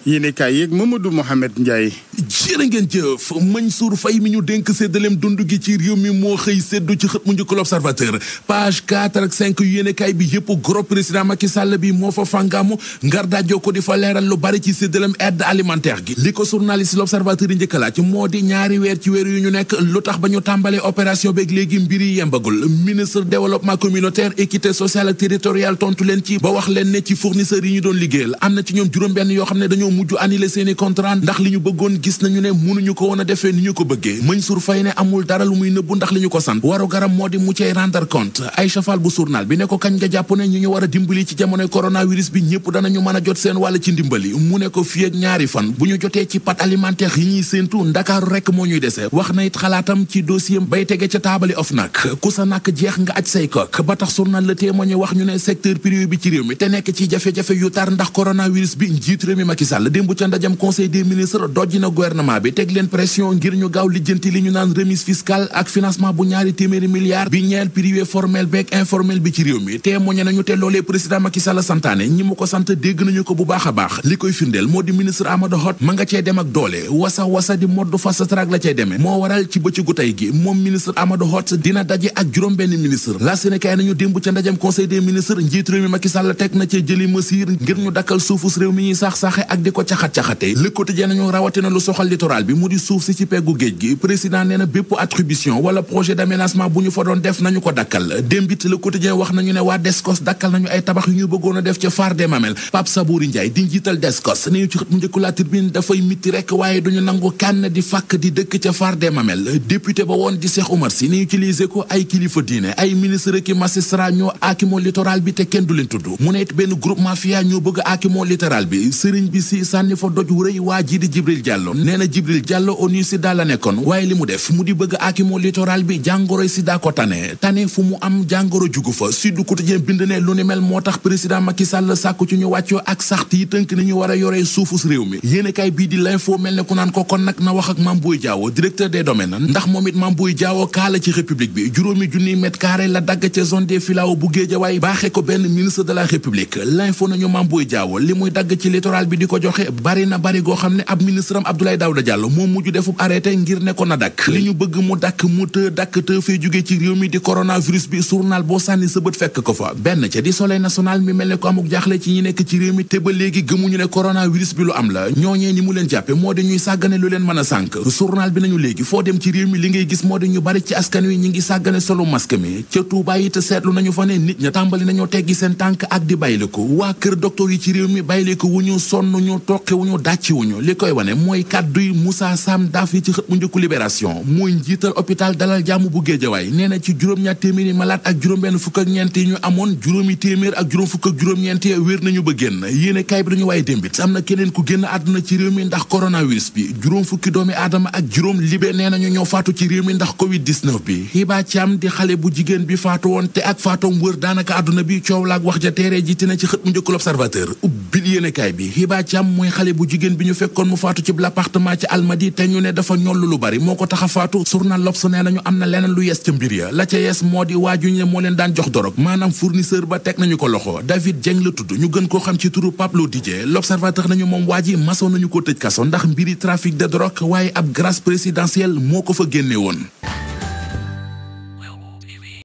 yéene kaay yeeg Mamadou Mohamed Ndiaye. jërë ngeen jëf Mansour Faye mi ñu dénk séddaleem dund gi ci réew mi moo xëy séddu ci xët mu njëkk l'Observateur page 4 ak 5 yu yéene kaay bi yëpp gros président Macky Sall bi moo fa fàngaamu ngar daajoo ko di fa leeral lu bari ci séddaleem aide alimentaire gi li ko journaliste l'Observateur yi njëkk laaj moo di ñaari weer ci weer yu ñu nekk lu tax ba ñu tàmbalee opération beeg léegi mbir yi yembagul ministre développement communautaire équité sociale ak territoriale tontu leen ci ba wax leen ne ci fournisseurs yi ñu doon liggéeyal am na ci ñoom juróom-benn yoo xam ne dañoo mujj annulé seeni contrat ndax li ñu bëggoon gis nañu ne mënuñu ko woon a defee ni ñu ko bëggee Mansour Faye ne amul dara lu muy nëbbu ndax li ñu ko sant waru garam moo di mu cay rendre compte Aïcha Fall bu journal bi ne ko kañ nga jàpp ne ñu war a dimbali ci jamonoy coronavirus bi ñëpp danañu mën a jot seen wàll ci ndimbali mu ne ko fii ak ñaari fan bu ñu jotee ci pâte alimentaire yi ñuy séentu Ndakaaru rekk moo ñuy dese wax na it xalaatam ci dossier bay tege ca taabali OFNAC ku sa nak jeex nga aj say kok ba tax journal Le Témoin wax ñu ne secteur privé bi ci réew mi te nekk ci jafe-jafe yu tar ndax coronavirus bi njiitu réew mi Macky Sall démb ca ndajam conseil des ministres dojji na gouvernement bi teg leen pression ngir ñu gaaw lijjanti li ñu naan remise fiscale ak financement bu ñaari téeméeri milliards bi ñeel privé formel beeg informel bi ci réew mi témoigné nañu te loolee président Macky Sall santaane ñi mu ko sant dégg nañu ko bu baax a baax li koy firndeel moo di ministre Amadou Hott ma nga cee dem ak doole wasa di modd fast track la cay demee moo waral ci bëccëgu tey gi moom ministre Amadou Hott dina daje ak juróom-benn ministre la Sénégal nañu démb ca ndajam conseil des ministres njiitu réew mi Macky Sall teg na cee jëli mesure ngir ñu dakkal suufus réew mi ñuy sax-saxe ak di ko caxat-caxate Le Quotidien nañu rawatina lu soxal littoral bi mu di suuf si ci peggu géej gi président nee na bépp attribution wala projet d'aménagement bu ñu fa doon def nañu ko dakkal démbit Le Quotidien wax nañu ne waa Descos dakkal nañu ay tabax yu ñu bëggoon a def ca Phare des Mamelles Pape Sabouri Ndiaye di njiital Descos nañu ci xët mu njëkku La Tribune dafay mitti rek waaye duñu nangu kenn di fàkk di dëkk ca Phare des Mamelles député ba woon di Cheikh Oumar Sy ni utilisé ko ay kilifa diine ay ministre ki magistrat ñoo aakimoo littoral bi te kenn du leen tudd mu ne it benn groupe mafia ñoo bëgg aakimoo littoral bi sëriñ bi si sànni fa doj wu rëy waa ji di Jibril Diallo nee na Jibril Diallo ONU Sida la nekkoon waaye li mu def mu di bëgg aakimoo littoral bi jàngoroy Sida ko tane fu mu am jàngoro jugu fa Sud Quotidien bind ne lu ni mel moo tax président Macky Sall sàkku ci ñu wàccoo ak saxt yi tënk ni ñu war a yoree suufus réew mi yéenekaay bii di l'info mel ne ku naan ko kon nag na wax ak Mame Boye Diao directeur des domaines ndax moom it Mame Boye Diao kaala ci république bi juróomi junniy mètre carré la dagg ca zone des filao bu Guédiawaye baaxee ko benn ministre de la république l'info nañu Mame Boye Diao li muy dagg ci littoral bi di ko joxe bari na bari goo xam ne ab ministre am Abdoulaye Daouda Diallo moo mujj defub arrêté ngir ne ko na dakk li ñu bëgg mu dakk mu të dakk të fay jóge ci réew mi di coronavirus bi journal boo sànni sa bët fekk ko fa benn ca di Soleil national mi mel ne ko amuk jaaxle ci ñi nekk ci réew mi te ba léegi gëmuñu ne coronavirus bi lu am la ñooñee ni mu leen jàppe moo di ñuy sàggane lu leen mën a sànk journal bi nañu léegi foo dem ci réew mi li ngay gis moo di ñu bari ci askan wi ñi ngi sàggane solo masque mi ca Touba yi te seetlu nañu fa ne nit ña tàmbali nañoo teggi seen tànk ak di bàyyile ko waa kër docteur yi ci réew mi bàyyile ko wuñu sonn ñu toqi wuñu dàcci wuñu li koy wane mooy kàdduy Moussa Sam Daaf yi ci xët mu njëkku Libération muy njiital hôpital Dalal Jàmm bu Géejawaay nee na ci juróom-ñaar téeméeri malade ak juróom-benn fukk ak ñeent yi ñu amoon juróomi téeméer ak juróom fukk ak juróom-ñeent wér nañu ba génn yéene kaay bi dañu waaye démbit am na keneen ku génn àdduna ci réew mi ndax coronavirus bi juróom fukki doomi aadama ak juróom libé nee nañu ñoo faatu ci réew mi ndax covid 19 bi Hiba Thiam di xale bu jigéen bi faatu woon te ak faatoom wër daanaka àdduna bi coow laak wax ja teeree jiite na ci xët mu njëkk l'Observateur ubbil yéene kaay bi Hiba Thiam mooy xale bu jigéen bi ñu fekkoon mu faatu ci l'appartement ci Almadi te ñu ne dafa ñollu lu bari moo ko tax a faatu journal L'Obs nee nañu am na leneen lu yes ca mbir ya la ca yes moo di waaju ne moo leen daan jox dorog maanaam fournisseur ba teg nañu ko loxo David Dieng la tudd ñu gën koo xam ci turu Pablo Didier L'Observateur nañu moom waa ji masoon nañu ko tëj kaso ndax mbiri trafic de drogue waaye ab grâce présidentielle moo ko fa génne woon